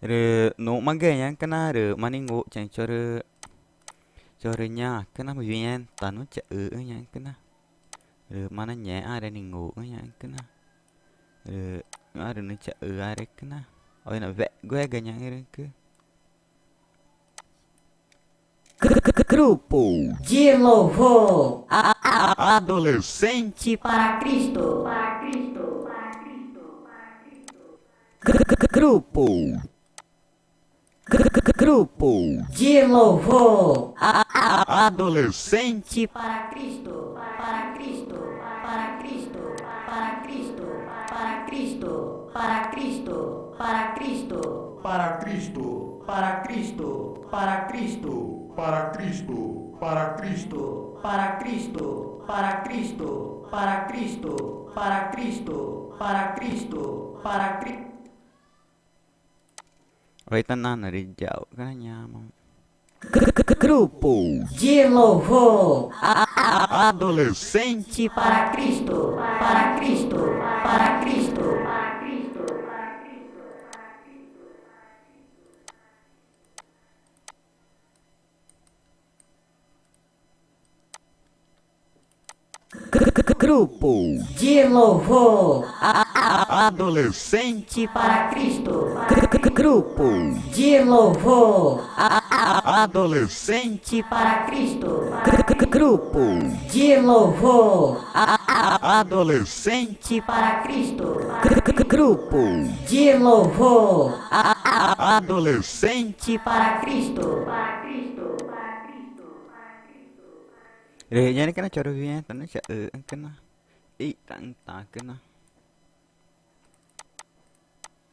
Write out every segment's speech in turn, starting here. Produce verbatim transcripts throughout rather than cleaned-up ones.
Rü nuxmagü ñaxü̃cüna rü ma ninguxchaü̃ chorü, chorü ñacüna vinheta nüxü̃ chaxüxü̃ ñaxü̃cüna. Rü ma nangẽxmare ninguxü̃ ñaxü̃cüna. Rü ñu̱xma rü nüxü̃ chaxüarecüna. Oxüna wegüega ñaxü̃rücü. Grupo de louvor a, a, a, adolescente para Cristo. Grupo. Grupo de louvor a, a, a, adolescente para Cristo, para Cristo, para Cristo, para Cristo, para Cristo, para Cristo, para Cristo, para Cristo, para Cristo, para Cristo, para Cristo, para Cristo, para Cristo, para Cristo, para Cristo, para Cristo, para Cristo, para Cristo. Oita nana rü jauxcüna ñaã. Grupo de louvor a, a, a, adolescente para Cristo, para Cristo, para Cristo, para Cristo. Grupo de louvor a, a, a, adolescente para Cristo. Grupo de louvor a, a, a, adolescente para Cristo. Grupo de louvor a, a, a, adolescente para Cristo. Grupo de louvor a, a, a, adolescente para Cristo. Rü ñaxü̃cüna chorü vinheta nüxü̃ chaxüxü̃cüna, ixtaxü̃tacüna.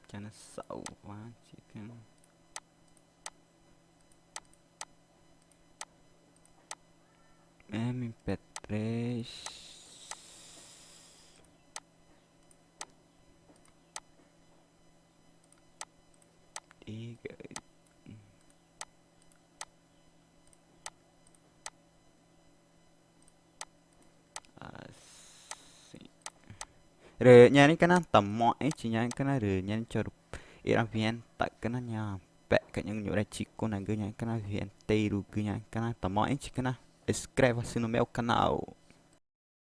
Chana sauvachicüna. M P três. Iga. Así. Rü ñaxü̃cüna tamoxẽchi ñaxü̃cüna rü ñaxü̃ chorü irá vinhetacüna ñaã pexca̱x ñaxü̃ ñuxre chicunagü ñaxü̃cüna vinheteirugü ñaxü̃cüna tamoxẽchicüna. Inscreva-se no meu canal.